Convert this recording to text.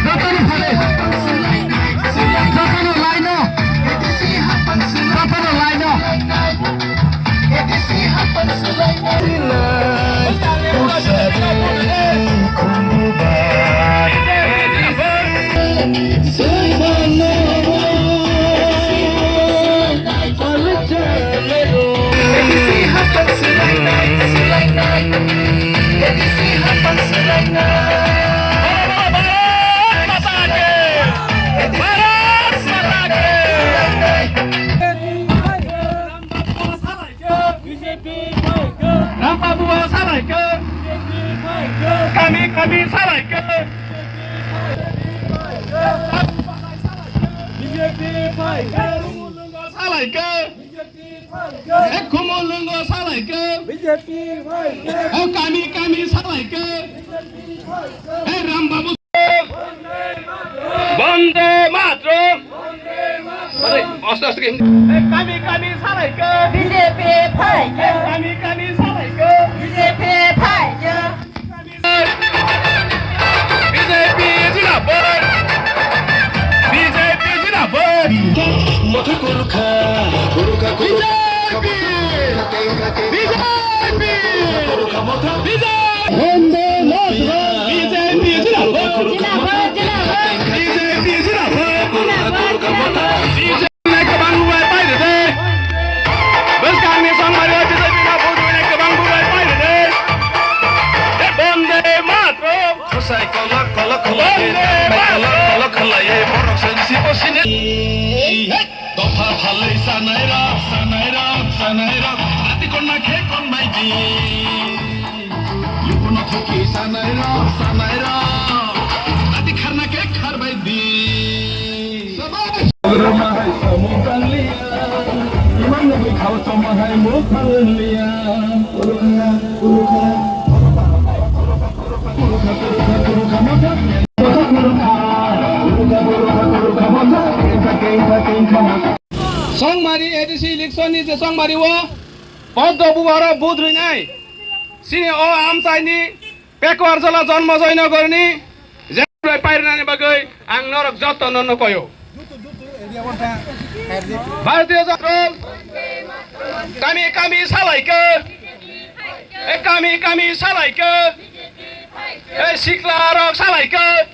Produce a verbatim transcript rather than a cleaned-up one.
Jotono phale. Jotono laino. Jotono laino. Rambabu o salaikhe. Kami kami salaikhe. Salaikhe. Khumulwngo salaikhe. O kami kami salaikhe. Rambabu. Bonde Mataram. Aste aste. Kami kami salaikhe. B J P phaikhe. Kami kami salaikhe. B J P phaikhe. B J P zindabad. B J P zindabad. Motha kurukha, kurukha, kurukha. B J P. B J P. Kurukha motha. B J P. Bonde Mataram. B J P zindabad. Zindabad, zindabad. B J P zindabad. Zindabad, zindabad. Nai kwbang luai pai rwdi. Bwskangni songmari o B J P no vote rwinai kwbang luai pai rwdi. Bonde Mataram. Khosai kolok kolok khwlai, Bonde Mataram. Kolok kolok khwlai, borok se si bo sini. Dopha phalwi sanai rok, sanai rok, sanai rok, ati konna khe kon bai di. Yukuno thoki sanai rok, sanai rok, ati kharna khe khar bai di. Roma hai samung tangliya, iman nugui khao toma hai muk phalungliya. Songmari A D C election ni je Songmari o poddo bubarok vote rwinai. Sini o amchaini Pekuar Jola Jonmo Joynagar ni je pairnani bagwi ang norok joto no nokoyo. Bharatiya Janata Dal kami kami salaikhe, e kami kami salaikhe, e sikla rok salaikhe,